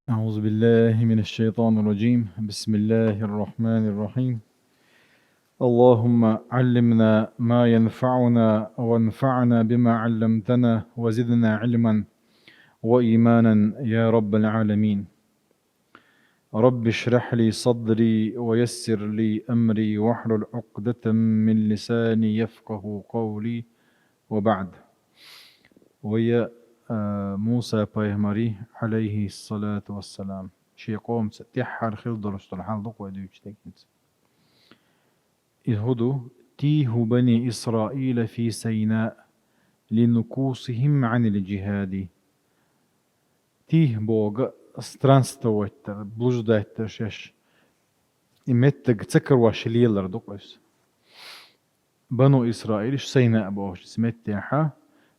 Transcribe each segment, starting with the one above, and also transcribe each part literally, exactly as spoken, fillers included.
أعوذ بالله من الشيطان الرجيم. بسم الله الرحمن الرحيم. اللهم علمنا ما ينفعنا وانفعنا بما علمتنا وزدنا علما وإيمانا يا رب العالمين. رب اشرح لي صدري ويسر لي أمري واحلل عقدة من لساني يفقه قولي وبعد. Вай, а, Муса пайхамара, алейхи салату вассалам, ший къомца тӀеххьара хилла долуш долу хьал ду-кх вай дуьйцуш дерг хӀинца. Иза хӀун ду: تيه بني إسرائيل في سيناء لنكوصهم عن الجهاد. Тих боху странствовать дар, блуждать дар шаьш. И меттиг ца карош лелар ду-кх иза. Бану Исраилаш Сайна бохучу меттехьа,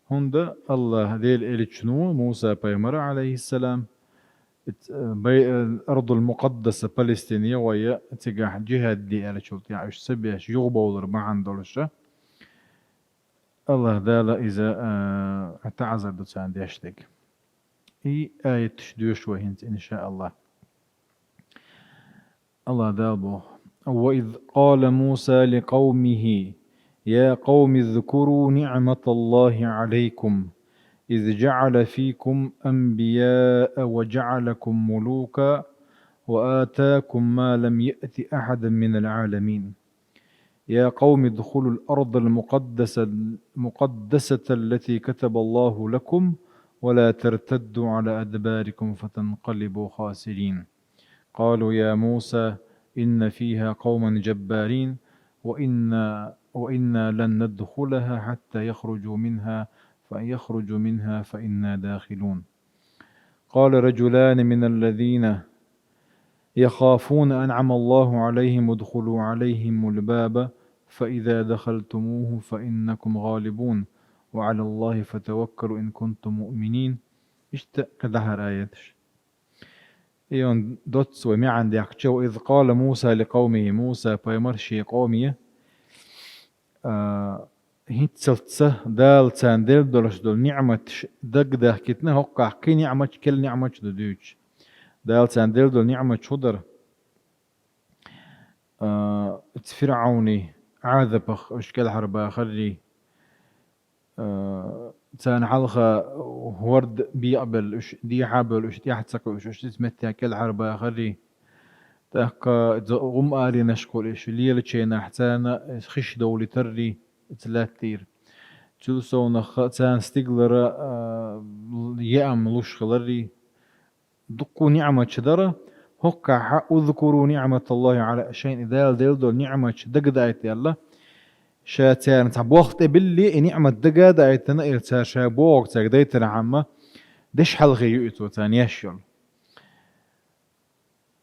хӀунда Аллаха Делан элчано Муса пайхамара, алейхиссалам, бай-, ардул мукъаддаса Палестине вай цигахь джихад де аьллачул тӀаьхьа уьш ца беш юхабовлар бахьана долуша, Аллаха Дала иза, а, таӀзар ду царна деш дерг. И аяташ доьшу вай хӀинца, иншааллах. Аллаха Дала боху: وإذ قال موسى لقومه يا قوم اذكروا نعمة الله عليكم إذ جعل فيكم أنبياء وجعلكم ملوكا وآتاكم ما لم يأت أحدا من العالمين. يا قوم ادخلوا الأرض المقدسة، المقدسة التي كتب الله لكم ولا ترتدوا على أدباركم فتنقلبوا خاسرين. قالوا يا موسى إن فيها قوما جبارين وإنا، وإنا لن ندخلها حتى يخرجوا منها، فإن يخرجوا منها فإنا داخلون. قال رجلان من الذين يخافون أنعم الله عليهم ادخلوا عليهم الباب فإذا دخلتموه فإنكم غالبون وعلى الله فتوكلوا إن كنتم مؤمنين. Иштта кхидӀа хӀара аяташ. И он доцца вай маьӀна дехкача: وإذ قال موسى لقومه, Муса пайхамар шен къоме, а, хӀинццалц Дала царна делла долуш долу ниӀматаш дагадахкийтина, хӀокхахь кхин ниӀматаш, керла ниӀматаш ду дуьйцуш. Дала царна делла долу ниӀматаш хӀун дара? А, оцу ФирӀавнан Ӏазапах уьш кӀелхьарбахаррий, а, царна хьалха хӀорд бекъабелла уьш, дехьа а бевлла уьш тӀаьхьа ца кхуьуш, уьш цу меттехь кӀелхьарбахаррий, тӀаккха иза гӀум-аренашкахула уьш лелачу хенахь царна хиш довлийтаррий оцу лаьттера. Цул совнаха царна стигалара, а, яам луш хиларрий. Дуккха ниӀматаш дара, хӀокхахь اذكروا نعمة الله علي-, шайна и Дала делла долу ниӀматаш дагадаийта аьлла. Ша царна цхьа болх тӀебиллий, и ниӀмат дага а даийтина, и цара ша бохург цаьрга дайтархьама, дешхьалхе ю и цо царна еш йолу.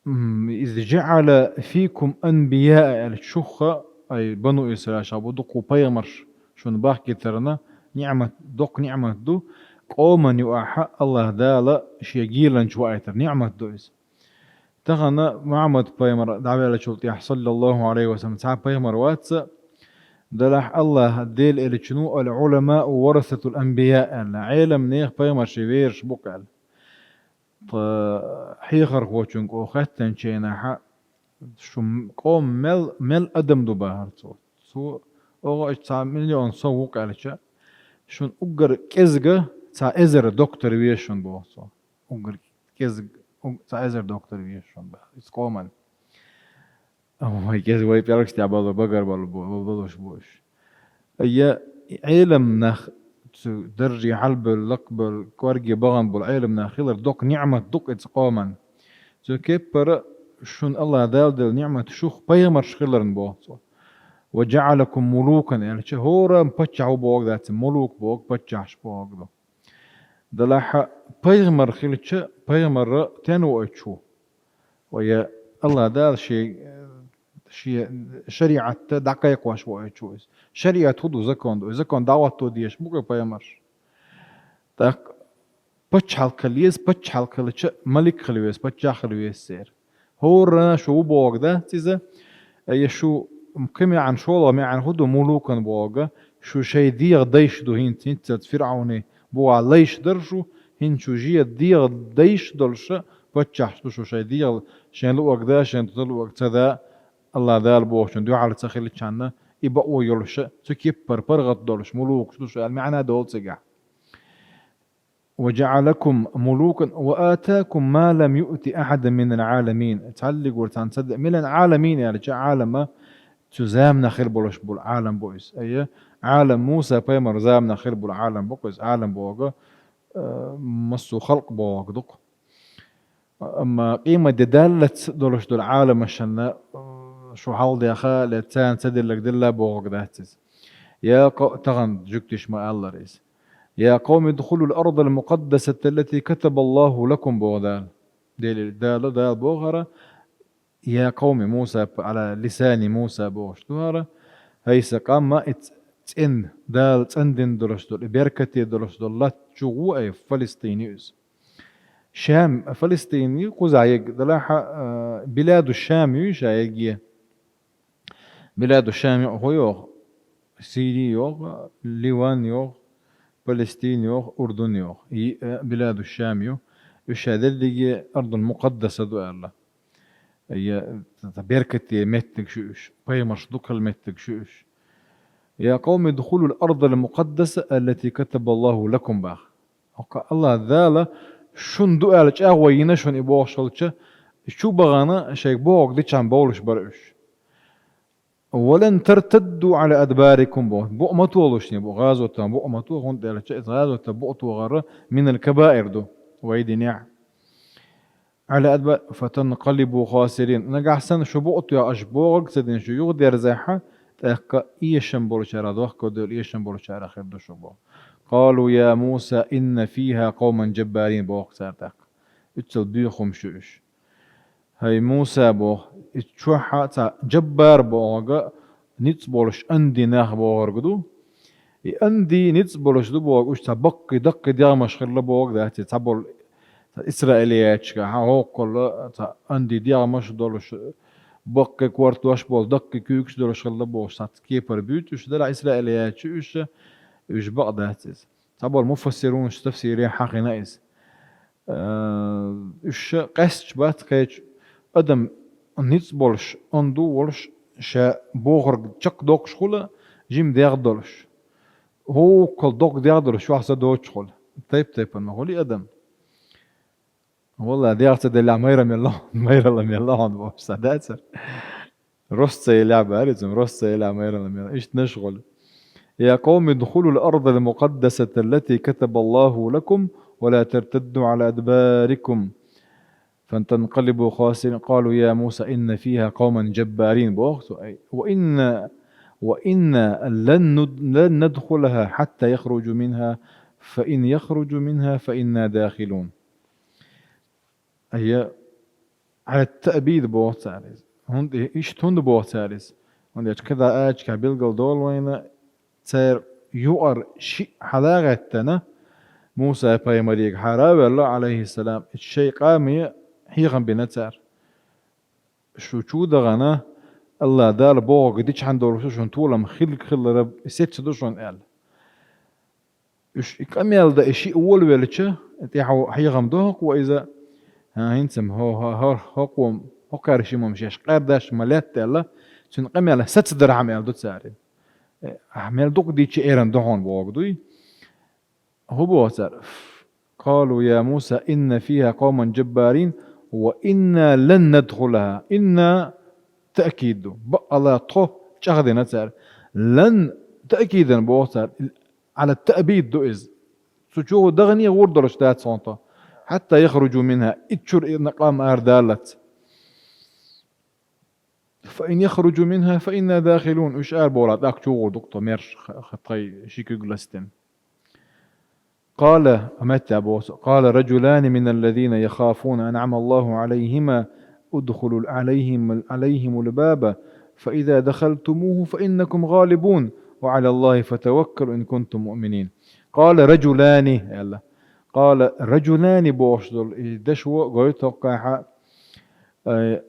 М, إذ جعل فيكم أنبياء аьлла, шух, ай, бану Исраил, ша бу дуккха пайхамарш шуна бахкийтарна, ниӀмат, доккха ниӀмат ду, къоман юкъахь Аллаха Дала шен геланча ваийтар ниӀмат ду иза. Тахана Мухьаммад пайхамар дӀаваьллачул тӀаьхьа, саллаллаху Ӏалайхи ва саллам, цхьа пайхамар вац, делахь Аллаха Делан элчано: العلماء ورثة الأنبياء аьлла, Ӏелам нехан пайхамарийн верас бу-кх аьлла. Ткъа хьехархочуьнга оха хаьттинчу хенахь, шу м-, къоман мел, мел адам ду бахара цо. Цо оха аша цхьа миллион сов ву-кх аьлча, шуна уггар кӀезга цхьа эзар доктор веза шуна боху цо. Уггар кӀезга, уг-, цхьа эзар доктор веза шуна боху. Иза къоман. Вай кӀезиг, вай пӀелгаш тӀехь бало, багар бало бо-, бо-, болуш бу уьш. Я Ӏелам нах, цу дарже хьалабевлла, лакхабевлла, кӀорге бахана болу Ӏелам нах хилар доккха ниӀмат ду-кх иза къоман. Цу кеппара шуна Аллаха Дала делла ниӀмат шух пайхамарш хиларна боху цо. وجعلكم ملوكا аьлча, хӀора паччахь ву бохург дац, мулук бохург паччахьаш бохург ду. Делахь пайхамар хилча, пайхамар стенна воуьйтуш ву? Вай Аллаха Дала шен, шен шариӀат дӀакхайкхош воуьйтуш ву иза. ШариӀат хӀун ду? Закон ду. Закон дӀахӀотто дезаш бу-кх пайхамарш. ТӀаккха пачхьалкх хила еза, пачхьалкх хилча, малик хила веза, паччахь хила веза церан. ХӀора шу ву бохург дац иза, я шу кхин маьӀна, шолгӀа маьӀна хӀун ду мулукан бохург, шу шайн дегӀан дайш ду хӀинца, хӀинццалц ФирӀавнан бухахь лайш дара шу, хӀинца шу шен дегӀан дайш долуша паччахьаш ду шу, шайн дегӀал, шайн луъург да, шайн туза луъург ца да, Аллах Дала бохучун дуьхьал ца хилчхьана, и бакъо йолуша, цу кеппара паргӀат долуш, мулукаш ду шу аьлла маьӀна долу цигахь. «وجعلكم ملوكا وآتاكم ما لم يؤت أحدا من العالمين». Цхьаллиг вара цхьаьна ца де-, «من العالمين» аьлча, Ӏалама цу заманахь хир болуш болу Ӏалам бу иза. Айя, Ӏалам Муса пайхамар заманахь хир болу Ӏалам бу иза. Ӏалам боху, э, массо халкъ боху ду-кх. Амма къематде даллалц долуш долу Ӏаламашна, э, шу хьалха деха, ле царна ца делларг делла бохург дац иза. Я къо-, тахана жуьгтиша ма-аллара иза. «يا قوم ادخلوا الأرض المقدسة التي كتب الله لكم», боху Дала. Дели-, Дала, Дала бохара, «يا قوم», Муса, على لسان موسى бохуш ду хӀара, хӀай сан къам, и ц-, цӀен-, Дала цӀандина долуш долу, и беркате долуш долу латта чу гӀо ай, Фалестин ю иза. Шам, Фалестин ю кхузахь ерг, делахь а, а, биладу Шам ю ша ерриге. Биладу Шам йоху хӀун йоху? Сири йоху, Ливан йоху, Палестин йоху, Урдун йоху. И, э, биладу Шам ю. Уьш ша дерриге Ардул Мукъаддаса ду аьлла. Я, ца беркате меттигаш ю уьш, пайхамарш дукхал меттигаш ю уьш. «يا قوم ادخلوا الأرض المقدسة التي كتب الله لكم», бах. Оха Аллах Дала шун ду аьлла чӀагӀо йина шуна и бохуш хилча, чу бахана шайга бохург дичхьана бовлуш бара уьш. «ولن ترتدوا على أدباركم», бо, букъ ма тохалуш шуна бо, гӀазотан букъ ма тоху, хӀунда аьлча иза гӀазотан букъ тохар من الكبائر ду, вай динехь. «على أدبار فتنقلبوا خاسرين». Нагахь санна шу букъ тоьхча, бохург ца дина шу юхадерзахь, тӀаккха эшам болчарах, дохко долу эшам болчарах хир ду шу бо. «قالوا يا موسى إن فيها قوما جبارين», боху цара тӀаккха. Уьццал буьйхамаш ю уьш. «ХӀай Муса», боху, и чохь цхьа джаббар бохург, ницкъ болуш анди нах бохург ду. И анди ницкъ болуш ду бохург, уьш цхьа баккхий, даккхий дегӀмаш хилла бохург дац, цхьаболу исраилиятчигахь, хьан хӀокхула цхьа анди дегӀмаш долуш, баккхий кортош болу, даккхий куьйгаш долуш хилла бохуш, цхьацца кепара буьйцу уьш, делахь исраилиятчи уьш, уьш бакъ дац иза. Цхьаболу муфассирунаш тафсире хьахийна иза. Э, уьш ша къаьсташ бац кхечу, адам ницкъ болуш, онду волуш, ша бохург чекхдоккхуш хула, жима дегӀ долуш. ХӀокхул доккха дегӀ долуш, чохь са доцуш хула. Тайп-тайпана ма хуьлий адам. Валла, дегӀ ца деллехь, майра мел ло-, майралла мел ло хьуна бохуш, ца дацара. Рос ца елахь баьриза, рос ца елахь майралла мел. Иштта наш гӀолу. «يا قوم ادخلوا الأرض المقدسة التي كتب الله لكم ولا ترتدوا على أدباركم فتنقلبوا خاسرين. قالوا يا موسى إن فيها قوما جبارين», боху цо. Ай, «وإنا، وإنا لن ند-، لن ندخلها حتى يخرجوا منها، فإن يخرجوا منها فإنا داخلون». Айя, «على التأبيد» боху цара иза. ХӀунда, иштта хӀунда боху цара иза? ХӀунда аьлча кхидӀа аьлча билгал долу вайна, цара юкъара шиъ хьала а гӀеттана, Муса-пайхамарега хьара а ваьлла, алейхиссалам, и шайн къаме хьехам бина цара. Шу чу дахана, Аллах Дала бохург дичхьана долуш шуна толам хилла хилара сецца ду шуна аьлла. Уьш и къамел дан и шиъ волавелча, тӀаьхьо хьехам доху-кх вай иза, хӀан, хӀинца-м хӀо-, хӀо-, хӀо-, хӀокхо-м, хӀокхаьршимма-м шаьш къаьрдаш ма лаьтта аьлла, цуьнан къамел сацадархьама аьлла ду цара. Э, ахь мел дукха дийча эрна ду хьуна бохург дуй? ХӀун боху цара? «قالوا يا موسى إن فيها قوما جبارين وإنا لن ندخلها». «إنا» таъкид ду. Бакъала тхо чӀагӀдина цара. «لن» таъкидан боху цара. «على التأبيد» ду иза. Цу чу дахане гӀур долуш дац хьуна тхо. «حتى يخرجوا منها», итт шура и къам арадаллалц. «فإن يخرجوا منها فإنا داخلون». Уьш арабовлахь, тӀаккха чу гӀур ду-кх тхо, мерш ха-, ха-, тхайн ши куьг ластина. قال، метта боху, قال رجلان من الذين يخافون أنعم الله عليهما ادخلوا عليهم، عليهم الباب فإذا دخلتموه فإنكم غالبون وعلى الله فتوكلوا إن كنتم مؤمنين. قال رجلان, аьлла. قال رجلان бохуш долу и дешо гойту хӀокхахь, э,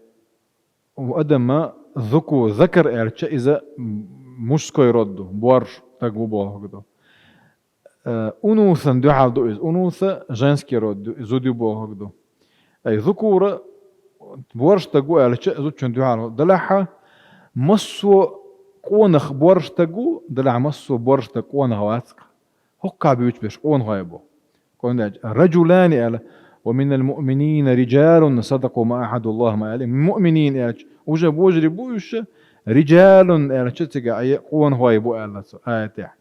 Ва адама зуку, закар аьлча, иза мужской род ду, борш таг ву бохург ду. Э, унусан дуьхьал ду иза. Унуса женский род ду, зуда ю бохург ду. Ай, зукура борштаг ву аьлча, зудчун дуьхьал далахьа, массо къонах борштаг ву, далахьа массо борштаг къонах вац-кх. ХӀоккхахь буьйцуш берш къонахой бу. Къонахий аьлча, раджулани аьлла, ва минал муъминина риджалун садакъу ма ахадуллаха ма аьлла. Муъминин аьлча, уже божарий бу уьш, риджалун аьлча, цига айя къонахой бу аьлла цу аятехь.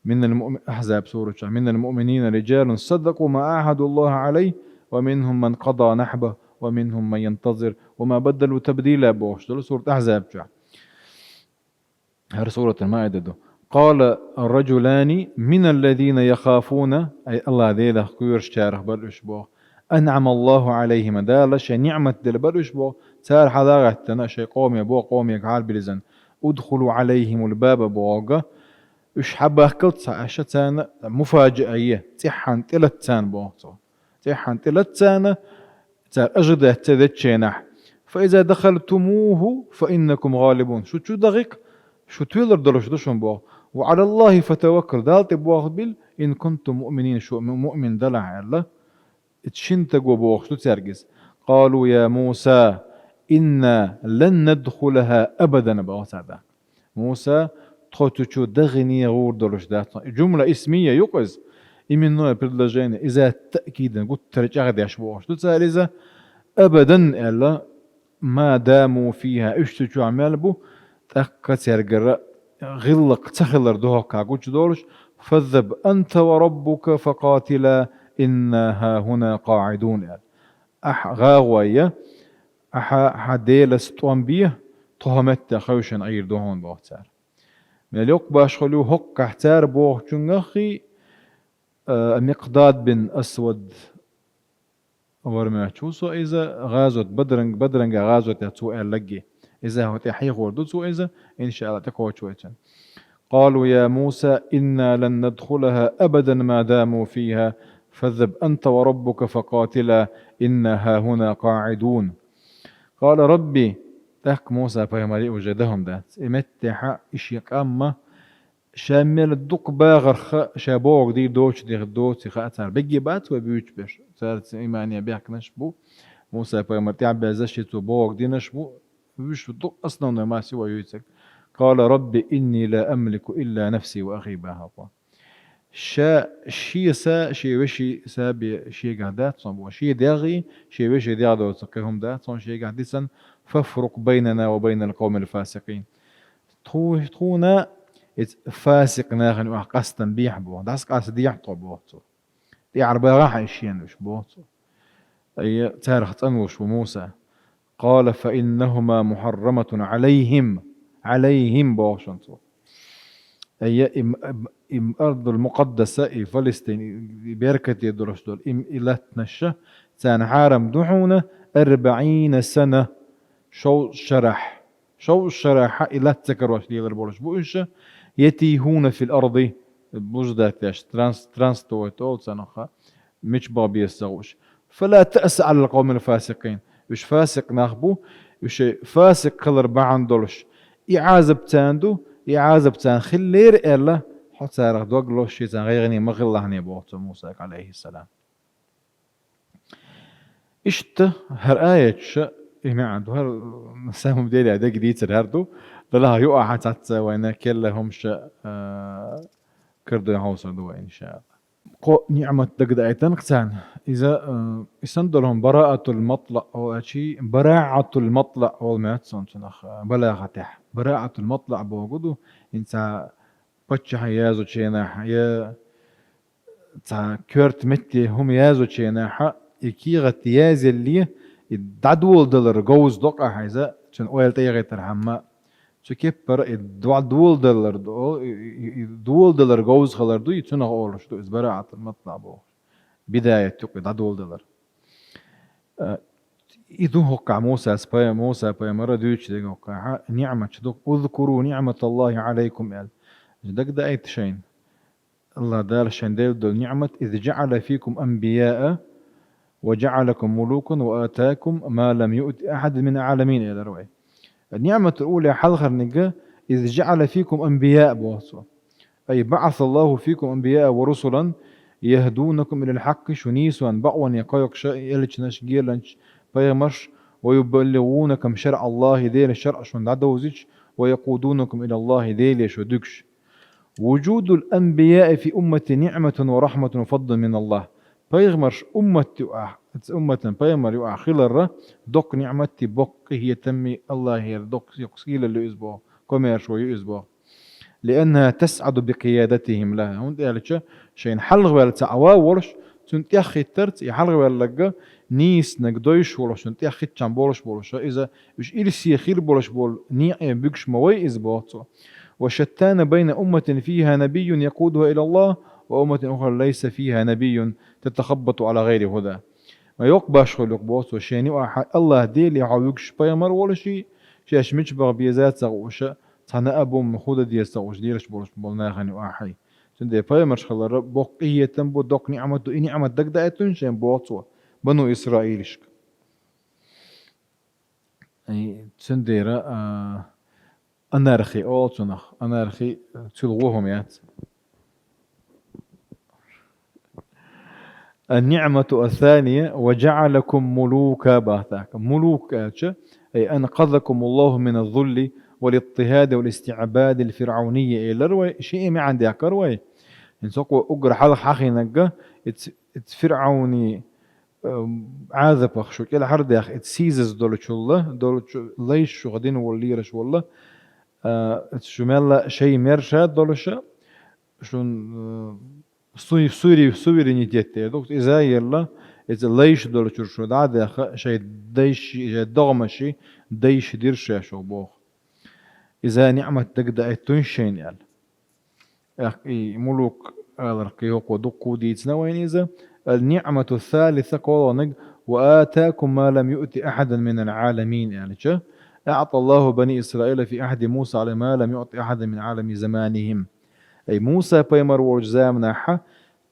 Минал муъми-, Ахзаб сурача. Минал муъминина риджалун садакъу ма ахадуллаха алайхи, ва минхум ман къада нахьба, ва минхум ман янтазир, ва ма баддалу табдила бохуш долу сурат Ахзаб чохь. ХӀара суратан ма айда ду. Къала раджулани миналлазина яхафуна, ай Аллах Делах кхоьручарах бара уьш боху. Анъамаллаху алайхима, Дала шайн ниъмат дела бара уьш боху. Цара хьала а гӀеттана, шайн къоме боху, къомега хьалбилизан. Удхулу алайхимул баба боху. Уьш хьабахкалц хьаша царна муфаджиа е, цӀеххьана тӀелац царна боху цо. ЦӀеххьана тӀелац царна, цара ажидац ца дечченахь. Фа иза дахалтумуху, фа иннакум гӀалибун. Шу чу дахийкх, шу тоьлар долуш ду шун боху. Ва Ӏалаллахи фатаваккал, Далла тӀе боху бил, ин кунтум муъминин, шу му-, муъмин далахь аьлла. Ит шин таго бохуш ду цаьрга иза. Къалу я Муса, инна лан надхулаха абадан боху цара. Муса, тхо цу чу дахине гӀур долуш дац. И жумла исмия ю-кх иза. Именное предложение, иза таъкидан гуттара чӀагӀдеш бохуш ду цара иза. Абадан аьлла, ма даму фиха, уьш цу чохь мел бу, тӀаккха цергара гӀиллакх ца хилар дохка гучудолуш, фазхаб анта ва раббука факъатила инна хахуна къаӀидун аьлла. Ахьа гӀагӀойя, ахьа хьан Делаца тӀом бе, тхо хӀокху меттехь хевшина Ӏийр ду хьуна боху цара. Мел йоккха башхалла ю хӀоккхахь цара бохучунгаххий, а, Микъдад бин Асвад вара моьттуш ву со иза, гӀазот Бадран-, Бадранга гӀазотехь цо аьлларг. Иза хӀун тӀе хьехор ду цо иза, иншаалла, тӀекхочу вай цуьнан. Къалу я Муса, инна лан надхулаха абадан ма даму фиха, фазхаб анта ва раббука факъатила инна хахуна къаӀидун. Къала рабби, тӀаккха Муса пайхамаре уже дан хӀума дац. И меттехьа и шен къам ма, ша мел дукха бахарх ша бохург дийр доцуш дехар доций хаа цара. Бегге бац вай буьйцуш берш. Цаьрца имане бехканаш бу. Муса пайхамар тӀаьхьабезаш, шен цо бохург динарш бу. Уьш ду основной масса вай юьйцург. Къала рабби инни ла амлику илла нафси ва ахи бахакъо. Ша шен са, шен вешин са бен шегахь дац хьуна боху. Шен дегӀ, шен вешин дегӀ доцу кхин хӀума дац хьуна шегахь дисина. Фафрукъ байнана ва байнал къавмил фасикъин. Тху-, тхуна иза фасикъ нахана юкъахь къастам бехьа боху. ДӀасакъастадехьа тхо боху цо. ТӀаьхьара багӀахьа иза шена уьш боху цо. Айя, царах цӀанвуш ву Муса. Къала фа иннахума мухьарраматун Ӏалайхим. Ӏалайхим боху шуна цо. Айя, и, и, и ардул мукъаддаса, и Фалестин, и, и беркате долуш долу, и, и латтанаш царна хьарам ду хьуна арбаӀина сана, шовзткъа шарахь. Шовзткъа шарахь и латта ца карош лелар болуш бу уьш, ятихуна фил арди, блуждать деш, транс-, странствовать олу царна, мича баха беза ца хууш. Фала таъса Ӏалал къавмил фасикъин. Уьш фасикъ нах бу, уьш фасикъ хилар бахьана долуш. И Ӏазап царна ду, и Ӏазап царна хиллера аьлла, хьо царах дог лозуш, шен царна гӀайгӀане ма хилалахьане боху цо Мусага, Ӏалайхиссалам. Иштта хӀара аяташ и маьӀна ду, хӀара на самом деле дага дийцар хӀара ду, делахь юкъахь цхьацца вайна керла хӀумаш, а, карадо хьовсур ду вай, иншаалла. Кхо ниъмат дагадайтина-кх царна. Иза, а, и санна долу хӀума бараатул матла олучий, бараатул матла олу моьтту суна цунах, а, балагӀатехь. Бараатул матла бохург ду, хӀинца паччахьан язучу хенахь, я цхьа коьрта метте хӀума язучу хенахь, и кехат язъелле, и дӀадоладалар говза до-кх ахь иза, цуьнан ойла тӀеяхийтархьама, цу кеппара и дӀадоладалар до, и, и, и доладалар говза хилар ду, и цунах олуш ду иза бараатул матла бохуш. Бидаят ю-кх и дӀадоладалар. А, и ду хӀоккхахь Мусас пай-, Муса пайхамара дуьйцуш дерг хӀоккхахь, ниъматаш ду. «Узкуру ниъматаллахи Ӏалайкум», – аьлла. Дагадайта шайна. Аллах Дала шайн делла долу ниъмат: «Из жаъала фикум анбияа ва жаъалакум мулукан ва атакум ма лам юъти ахьадан мин Ӏаламин», – элира вай. Ниъматул ула хьалхарниг: «Из жаъала фикум анбияа», – боху цо. Ай, «баъасаллаху фикум анбияа ва русулан», يهدونكم إلى الحق, шу нийсонна бакъонех кхойкхуш, элчанаш, геланчаш, пайхамараш, ويبلغونكم شرع الله, Делан шарӀ шуна дӀадовзуьйтуш, ويقودونكم إلى الله, Деле шу дуьгуш. وجود الأنبياء في أمتي نعمة ورحمة وفضل من الله. Пайхамараш уммат юкъахь, цу умматан пайхамар юкъахь хилар доккха ниӀматий, боккха къинхетамий, АллахӀера доккха йоккха сийлалла ю иза боху, комаьршо ю иза боху. لأنها تسعد بقيادتهم لها. ХӀунда аьлча шайна хьалхаваьлла цхьа а ван волуш, цунна тӀеххӀиттарца, и хьалхаваьлларг нийсаниг дойуш волуш, цунна тӀеххӀиттачарна болуш болуш, иза уьш ирсе хир болуш болу некъе буьгуш ма вай иза боху цо. وشتان بين أمة فيها نبي يقودها إلى الله وأمة أخرى ليس فيها نبي تتخبط على غير هدى. Ма йоккха башхалла ю боху цо, шайна юкъахь АллахӀ Деле хьо вуьгуш пайхамар волуш, шаьш мича баха беза ца хууш, цхьана а бу-м хӀуда деза ца хууш лелаш болуш болу нахана юкъахь. Цундела пайхамарш хилар боккха къинхетам бу, доккха ниӀмат ду, и ниӀмат дагадоуьйтуш шайна боху цо, бану Исраилашка. Ай, цундела, а, анархи олу цунах. Анархи, а, цуьнан вон хӀума яц. النعمة الثانية: وجعلكم ملوكا боху тӀаккха. Мулук аьлча, أي أنقذكم الله من الذل والاضطهاد والاستعباد الفرعوني элира вай, шиъ маьӀна дехкира вай. ХӀинца хӀокхо уггар хьалха хьахийнарг, и ц-, и ц-, фиръауни, ам, Ӏазапах шу кӀелхьардаьхна, и ц-, сийсаза долчул, долчу лайш шух дина волу лелаш волу, а, шу мелла шайн мерша долуш, шун, а, суй-, сури-, суверенитет эр ду, иза а елла, иза лайш долчуьра шу дӀа а даьхна, шайн дайши, шайн догӀмаши дайши дира ша шух боху. Иза ниӀмат дагадоуьйтуш шайна аьлла. ТӀаккха и мулук аларх кхин хӀокхо дуккха а дийцина вайна иза. النعمة الثالثة, кхоалгӀаниг: وآتاكم ما لم يؤت أحدا من العالمين аьлча, أعطى الله بني إسرائيل في عهد موسى عليه ما لم يعط أحدا من عالمي زمانهم. Ай, Муса пайхамар волчу заманахь,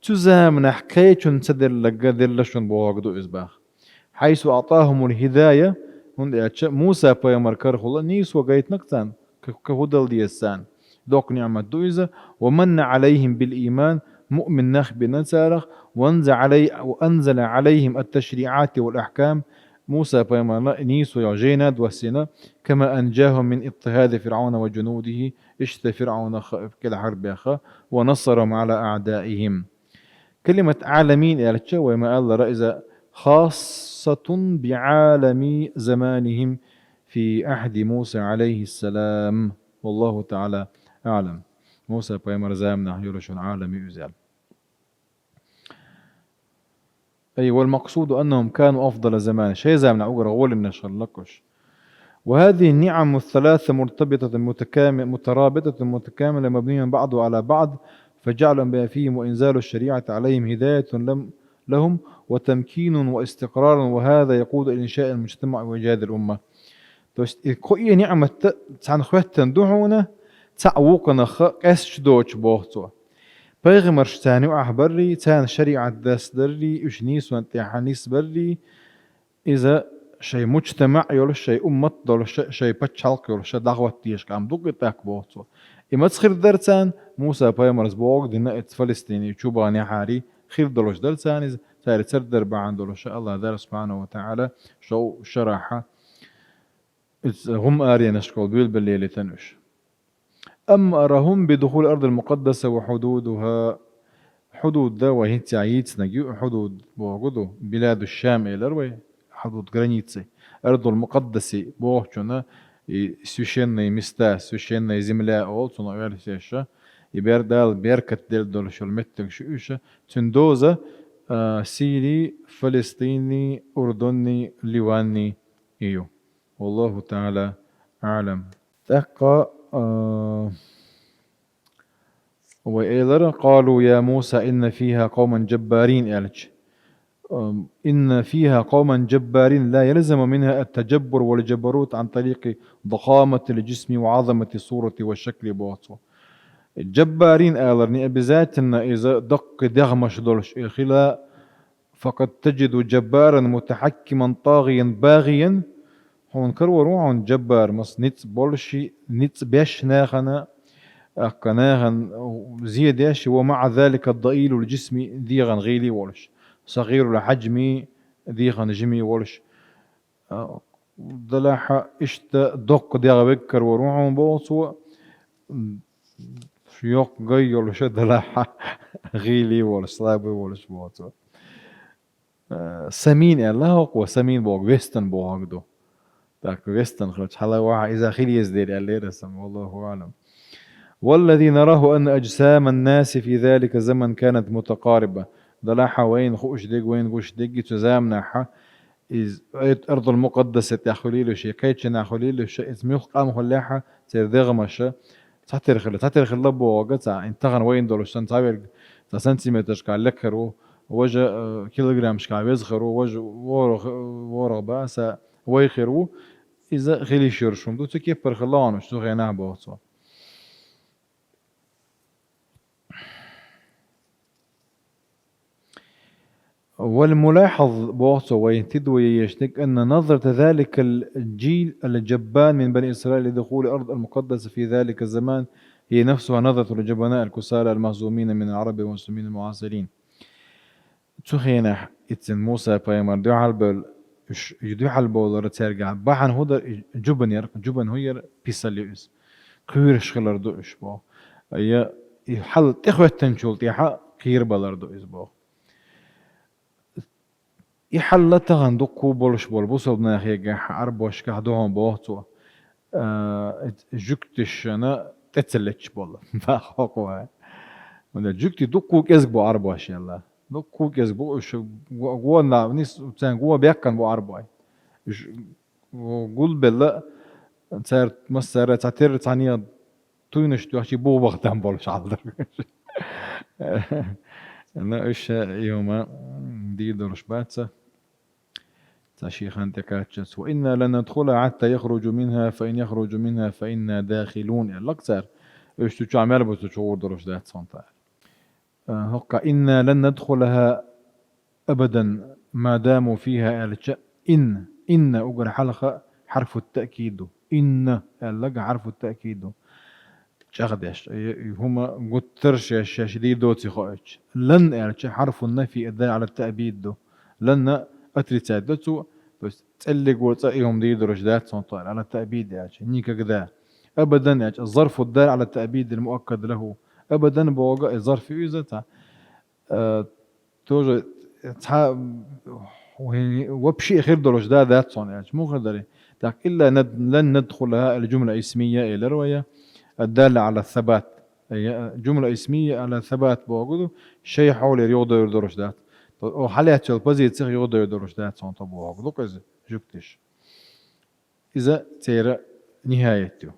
цу заманахь кхечунна ца делларг делла шуна бохург ду иза боху. حيث أعطاهم الهداية, хӀунда аьлча Муса пайхамар карахула нийсо гайтинарг царна, к-, к-, хӀун дала деза царна. Доккха ниӀмат ду иза. ومن عليهم بالإيمان, муъмин нах бина царах, وأنزل علي-, وأنزل عليهم التشريعات والأحكام, Муса пайхамарна нийсо йолу жайна доссийна, كما أنجاهم من اضطهاد فرعون وجنوده, иштта ФирӀаунах кӀелхьарбаьхна, ونصرهم على أعدائهم. Калимат «Ӏаламин» аьлча, вай ма-аллара, иза خاصة بعالم زمانهم في عهد موسى عليه السلام. والله تعالى أعلم. Муса пайхамар заманахь йолуш йолу Ӏалам ю иза аьлла. أي، والمقصود أنهم كانوا أفضل زمان. Шайн заманахь уггар гӀолинарш хилла уьш. وهذه النعم الثلاثة مرتبطة متكامل-، مترابطة متكاملة مبنية بعضها على بعض، فجعل الأنبياء فيهم وإنزال الشريعة عليهم هداية لم-، لهم وتمكين واستقرار، وهذا يقود إلى إنشاء المجتمع وإيجاد الأمة. То есть, и кхо и ниӀмат цхьаьна хӀоьттина ду хьуна, цхьаъ вукхунах къаьсташ доцуш боху цо. Пайхамарш царна юкъахь баррий, царна шариӀат дассадаррий, уьш нийсонна тӀехь нисбаррий, иза шайн муджтамаъ йолуш, шайн уммат долуш, шайн пачхьалкх йолуш дӀахӀотта дезаш къам ду-кх и тӀаккха боху цо. И маца хир дара царна? Муса пайхамарс бохург дина, и Фалестине чу баханехьарий хир долуш дара царна иза, цара цардар бахьана долуш, АллахӀ Дала субхьанаху ва таӀала шов шарахь, иза гӀум аренашкахула буьйлабелла лелийтина уьш. أمرهم بدخول الأرض المقدسة وحدودها. Хьудуд дан вай хӀинца йийцинарг ю, хьудуд бохург ду, биладу Шам элира вай, хьудуд, границы. Ардул Мукъаддаси бохучунна и священные места, священная земля олу цунах оьрсаша, и бер-, Дала беркат делла долуш йолу меттигаш ю уьш, цуьнан доза, а, Сири, Фалестини, Урдунни, Ливанни и ю. والله تعالى أعلم. ТӀаккха, а, вай элира: قالوا يا موسى إن فيها قوما جبارين аьлча. Ам, إن فيها قوما جبارين لا يلزم منها التجبر والجبروت عن طريق ضخامة الجسم وعظمة الصورة والشكل боху цо. Джаббарин аларни обязательно иза доккхий дегӀмаш долуш и хила, فقد تجد جبارا متحكما طاغيا باغيا. Хьуна карор ву хьуна джаббар, маса ницкъ болуш, ницкъ беш нахана, ТӀаккха нахана зе деш, ومع ذلك ضئيل الجسم, дегӀан гӀийла волаш, صغير الحجم, дегӀан жима волаш. А, делахь а иштта доккха дегӀ веггар вар ву хьуна боху цо, йоккха гай йолаш а, делахь а гӀийла волаш, слабый волаш боху цо. Э, самин аьлла хӀокхо, самин боху, вестан бохург ду. ТӀаккха вестан хилча, хьала ваха иза хила еза дера аьллера сан, والله أعلم. والذي نراه أن أجسام الناس في ذلك الزمن كانت متقاربة. Делахь а вайна хууш дерг, вайна гуш дерг, цу заманахь а из Ар-, Ардул Мукъаддаса тӀехь хуьлийла уьш, я кхечанахь хуьлийла уьш, иза муьлхха къам хилла а, церан дегӀамаш цхьатера хилла. Цхьатера хилла бохург цхьа, и тахана вайна долуш санна, цхьаверг цхьа сантиметрашкахь лекхар ву, важа, э, килограммашкахь веза хир ву, важа ворхӀ-, ворхӀ баса вай хир ву, иза хила йиш йолуш хӀума ду, цу кеппара хилла хьуна уьш цу хенахь боху цо. والملاحظ, боху цо, вайн тидаме езаш дерг, أن نظرة ذلك الجيل الجبان من بني إسرائيل لدخول الأرض المقدسة في ذلك الزمان هي نفسها نظرة الجبناء الكسالى المهزومين من العرب والمسلمين المعاصرين. Цу хенахь, эццахь Муса-пайхамар дуьхьал бевлла, уьш, и дуьхьал бовлар цаьргахь бахьана хӀун дара, и жубан яра, жубан хӀун яра, писал ю иза. Кхоьруш хилар ду уьш боху. Я и хьал тӀехӀоьттинчул тӀаьхьа кхерабалар ду иза боху. И хьал тахана дуккха болуш болу бусалба нахехь, Ӏарбошкахь ду хьуна боху цо. А, жуьгташна тӀе ца леташ болу. Бахьа хӀокхо. ХӀунда жуьгтий дуккха кӀезиг бу Ӏарбош аьлла. Дуккха кӀезиг бу, уьш го-, гонна нис, царна го баьккхина бу Ӏарбой. Уьш гулбелла, цара массара цхьатерра цхьаьна туйнаш тоьхчий бух бахтам болуш хьалдар. Ну, уьш и хӀума дийр долуш бац. Цхьа ши хан тӀекхаччалц: «وإنا لن ندخلها حتى يخرجوا منها، فإن يخرجوا منها فإنا داخلون», аьлла-кх цара. Уьш цу чохь мел бу, цу чу гӀур долуш дац хьуна тӀаккха. А, хӀокху «إنا لن ندخلها أبدا ما داموا فيها» аьлча, «إن», «إن» уггар хьалха хьарфу таъкид ду. «إن» аьлларг хьарфу таъкид ду. ЧӀагӀдеш, и, и хӀума гуттар а шаьш, шаьш дийр доций хоуьйтуш. «لن» аьлча, хьарфу нафи, الدال على التأبيد ду. «لن» отрицать до цо, то есть цӀеллиг ву цкъа и хӀума дийр долуш дац хьуна тӀаккха, على التأبيد аьлча, никогда. «أبدا» аьлча, зарфу الدال على التأبيد المؤكد له. «أبدا» бохург и зарф ю иза, цхьа, э, тоже цхьа, вообще хир долуш да дац хьуна аьлча, муха хир дарий? ТӀаккха «إلا ند-، لن ندخلها» аьлла, جملة اسمية элира вай, الدالة على الثبات. Э, جملة اسمية على الثبات бохург ду, шайн хьолера юхадевр долуш дац. О, хьалаьцна йолу позицих юхадевр долуш дац хьуна тӀаккха бохург ду-кх иза, жуьгташ. Иза церан нихаят ю.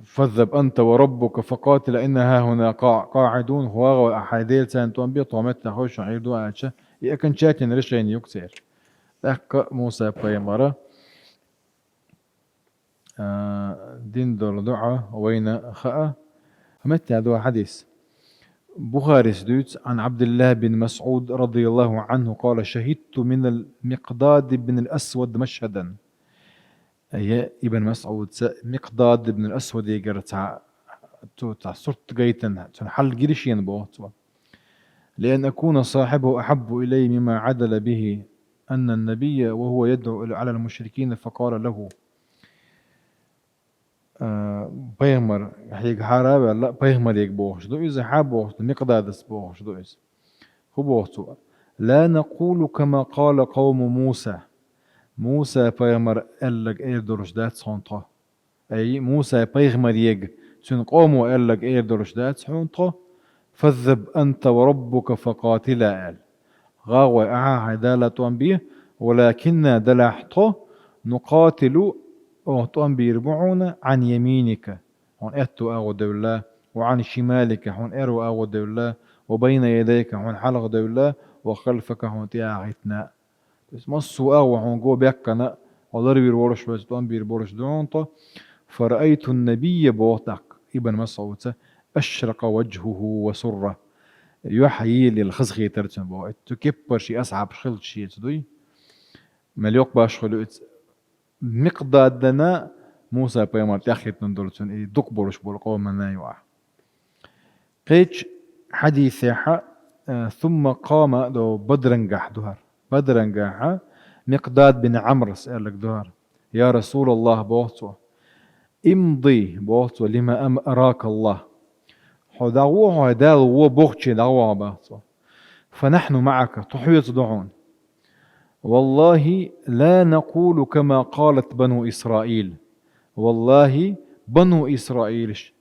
«فاذهب أنت وربك فقاتلا إنا هاهنا قاع-، قاعدون». ХӀокхо вай, ахьа Делан царна тӀом бе, тхо меттехь хуьлуш хьуна хир ду аьлча, и окончательное решение ю-кх церан. ТӀаккха Муса-пайхамара, а, дина долу дуӀа вайна хаьа. Меттехь ду хьадис. Бухарис дуьйцу, عن عبد الله بن مسعود رضي الله عنه قال: «شهدت من المقداد بن الأسود مشهدا». Я Ибн МасӀудца Микъдад ибн ал-Асвадегара цхьа, цо цхьа сурт гайтина, цуьнан хьал гира шена боху цо. «لأن أكون صاحبه أحب إلي مما عدل به أن النبي وهو يدعو على المشركين فقال له». А, пайхамар, хьега хьара а ваьлла, пайхамарега бохуш ду иза, хьа бохуш ду, Микъдадас бохуш ду иза. ХӀун боху цо? «لا نقول كما قال قوم موسى». Муса-пайхамар аьлларг эр долуш дац хьуна тхо. Ай, Муса-пайхамарега, цуьнан къомо аьлларг эр долуш дац хьуна тхо. «فاذهب أنت وربك فقاتلا», аьлла. ГӀагӀой, ахьа хьайн Дала тӀом бе, «ولكنا», делахь тхо, «نقاتل», оха тӀом бийр бу хьуна, «عن يمينك», хьуна аьтту агӀо девлла, «وعن شمالك», хьуна аьрру агӀо девлла, «وبين يديك», хьуна хьалха девлла, «وخلفك», хьуна тӀехьа хӀиттина. То есть массо а агӀо хьуна го баьккхина, хьо ларвийр волуш вайца тӀом бийр болуш ду хьуна тхо. «فرأيت النبي», боху тӀаккха Ибн МасӀудца, «أشرق وجهه وسره». Юьхь йийлла хазахетара цуьнан боху. Цу кеппара шен асхьабаш хилча шеца дуй. Мел йоккха башхо ю иза. Микъдадана Муса пайхамар тӀеххӀиттина долчун и дукха болуш болу къоманна юкъахь. Кхечу хьадисехь, э, ثم قام до Бадрангахь ду хӀара. Бадрангахь Микъдад бин Амрас аьлларг ду хӀара. Я Расулаллах, боху цо, امض, боху цо, لما أم-، أراك الله. Хьо дӀагӀо, хьо Дала вон бохучу дӀагӀо, боху цо. فنحن معك, тхо хьоьца ду хьуна. والله لا نقول كما قالت بنو إسرائيل. Валлахи, бану Исраилаш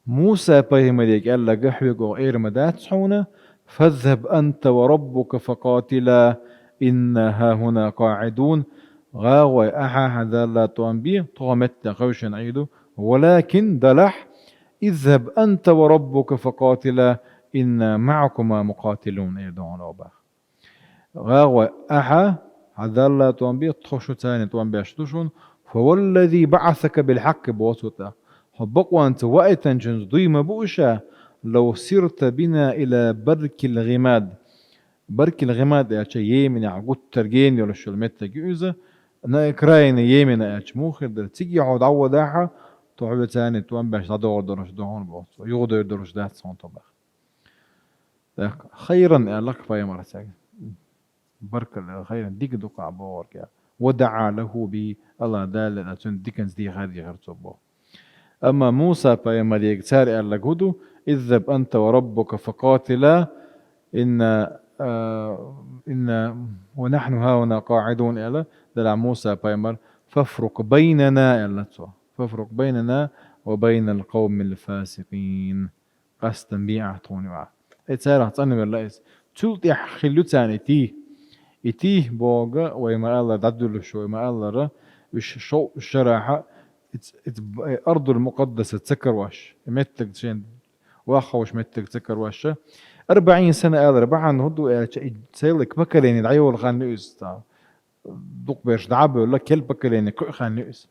Муса пайхамаре аьлларг хьоьга эр ма дац хьуна: فاذهب أنت وربك فقاتلا إنا هاهنا قاعدون. ГӀа гӀой, ахьа хьан Далла тӀом бе, тхо меттехь хевшина Ӏийр ду. ولكن, делахь, اذهب أنت وربك فقاتلا إنا معكما مقاتلون, эр ду хьуна оха. ГӀа гӀой, ахьа хьан Далла тӀом бе, тхо шуьца тӀом беш ду шуна. فوالذي بعثك بالحق, боху цо тӀаккха. Хьо бакъонца ваийтинчуьнца дуй ма бу ша, لو سرت بنا إلى برك الغماد. Баркил ГӀимад аьлча, Йеменехь гуттар а гена йолуш йолу меттиг ю иза. На окраине Йемена аьлча муха хир дара? Цига хьо дӀаводахь, тхо хьоьца тӀом беш дӀадогӀур долуш ду хьуна, боху цо. Юхадевр долуш дац хьуна тхо, боху. ТӀаккха хайран аьлла пайхамара цаьрга. Баркалла, хайран, дика ду-кх бохург. ودعا له به, АллахӀ Дала цуьнан диканца дехар дехира цо, боху. Амма Муса пайхамаре цара аьлларг хӀун ду: اذهب أنت وربك فقاتلا إنا، а, إنا ونحن هاهنا قاعدون аьлла, делахь Муса пайхамар: فافرق بيننا аьлла цо. فافرق بيننا وبين القوم الفاسقين. Къастам бе ахь тхуна юкъахь. Э, царах цӀанвелла иза. Цул тӀаьхьа хилла ю царна и тийха. И тийха бохург, вай ма-аллара, дӀадуьллуш, вай ма-аллара, уьш шовзткъа шарахь, иц-, иц-, э, Ардул Мукъаддаса ца карош, и меттиг шен ваххавш меттиг ца карош. Арбаин сана алар бахьана хӀун ду аьлча, и целый поколение дӀайолу хан ю иза. Дукха берш дӀа а бевлла, керла поколение кхуьу хан ю иза.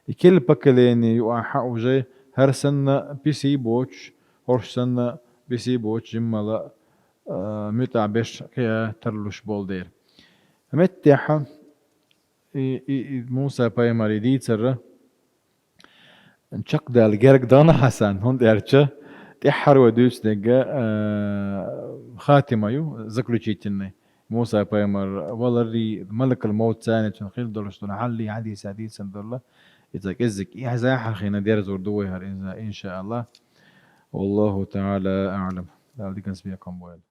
И керла поколение юкъахь уже хӀара санна писи боцуш, хӀорш санна писи боцуш, жиммала, а, муьтӀахь берш кхиа тарлуш болу дела. Меттехь и, и, и Муса пайхамаре дийцар чекхдала герга дан хьасан, хӀунда аьлча тӀаьххьара вай дуьйцу дерг, а, хатима ю, заключительный. Муса пайхамар валарий, малакал мовт царна цуьнан хилла долуш долу хьаллий хьадисехь дийцина долу. Иза кӀеззиг и хьаза хьахийна дерзор ду вай хӀара, иншааллах. والله تعالى أعلم. Дала диканца бекхам бойла.